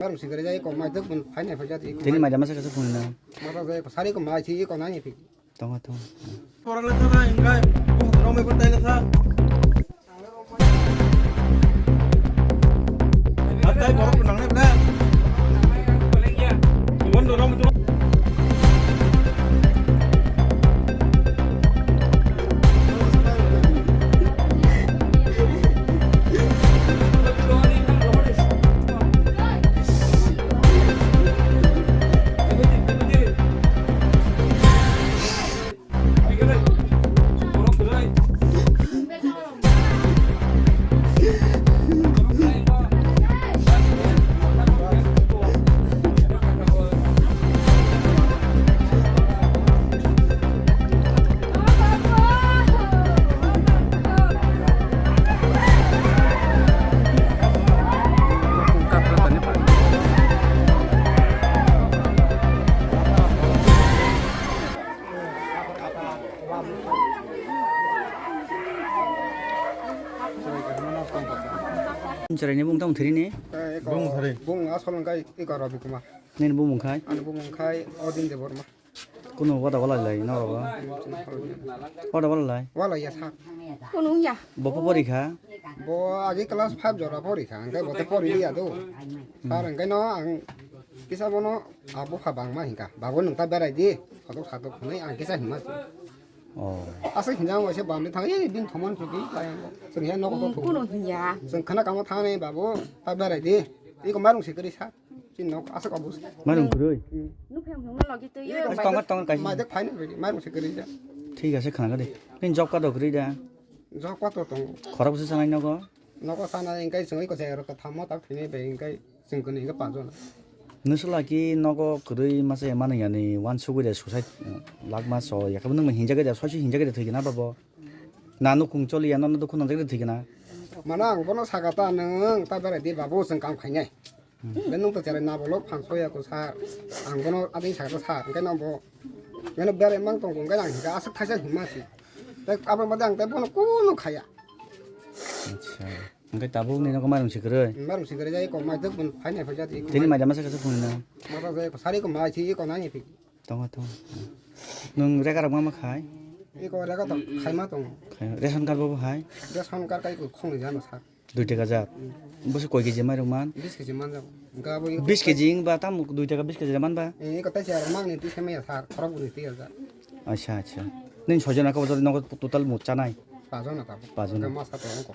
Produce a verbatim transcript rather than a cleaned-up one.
Baru sigari jai ko mai tuk pun phai nai phai jati. Tini mai dama sa kasa phone na. Mata jai ko sari ko mai thi ko nai phi. Tongo, tongo. Orang le sana ingkai, kong romai pun tai le sa. Atai borok nang le bla. Bon do romai tu. Chwraini bumung tamo thwrini? Bumung thwri. Bumung asol wngkha Ika Rabi Kumar. Nini bumung khai? Ani bumung khai Odin Debbarma. Kuno wada wala lai norok? Wada wala lai? Wala ya sa. Kuno ya. Bo po pori kha? Bo agi class five jora pori kha. Angkai bo te pori ya do. Sar angkai no ang kisa bono abo kha bangma hinka. Babu nung ta berai di. Khatok satok khunai ang kisa hima si. Oh. Asa hinjang waisa bamni thang, "Eh, bini thomon chuki," kaya. Chwng ya nogo to. Kuno hiya. Chwng khana kamo thani babu, ta berai di. Iko marung se kari sa. Chin nok asa ko bus. Marung kurui. Hmm. Nukhang thangma logi to ye. Tongo, tongo kaisa. Mai dek phai ni marung se kari sa. Thik ase khana de. Nini job ka do kurui da? Job ka to tongo. Khorok se sanai nogo? Nogo sana ingkai chwng iko se ro ka thamo ta phini be ingkai. Chwng kwnwi hwnkhe panch jona. Nwswla ki nogo kwrwi masa ya manwi yani wansugwi de suicide, eh, lak ma so ya khe bo nwng hinjagwi de soisu hinjagwi de thwigwna abo bo. Na nukhung choli ya, nono dukhu nangjagwi de thwigwna. Mano ang bono saka ta nwng ta berai di babu chwng kam khainai. Hmm. Be nwng to cherai na bolok phan soya ko sir. Ang bono ading saka ta sir. Hwnkhe no bo. Mano berai mang tong hwnkhe ang hika aswk thaisa hima si. Tei abo made ang tei bono kunu khaya. Acha. Hwnkhe tabuk ni nogo mairum sikwrwi? Mairum sikwrwi jai kok mai tuk bun phainai phai jati. Tini mai dama sakha phunina. Mata jai ko sari ko mai thi ko nani phi. Tongo, tongo. Nwng rega rok ma ma khai? Iko rega to khai ma tongo. Khai. Ration card bo bo hai? Ration card kai ko khong ni jano sir. Dui taka jak. Hmm. Bosi koi keji mairum man? Bis keji man jak. Ga bo iko Bis keji wng ba tam dui taka bis keji man ba? Eh, iko tai si ar mang ni twi sai maya sir. Khorok buni twi ar jak. Acha, acha. Nini soi jona kabo jodi nogo total mo chanai? Pajon na tabuk. Pajon. Ga masa to ko.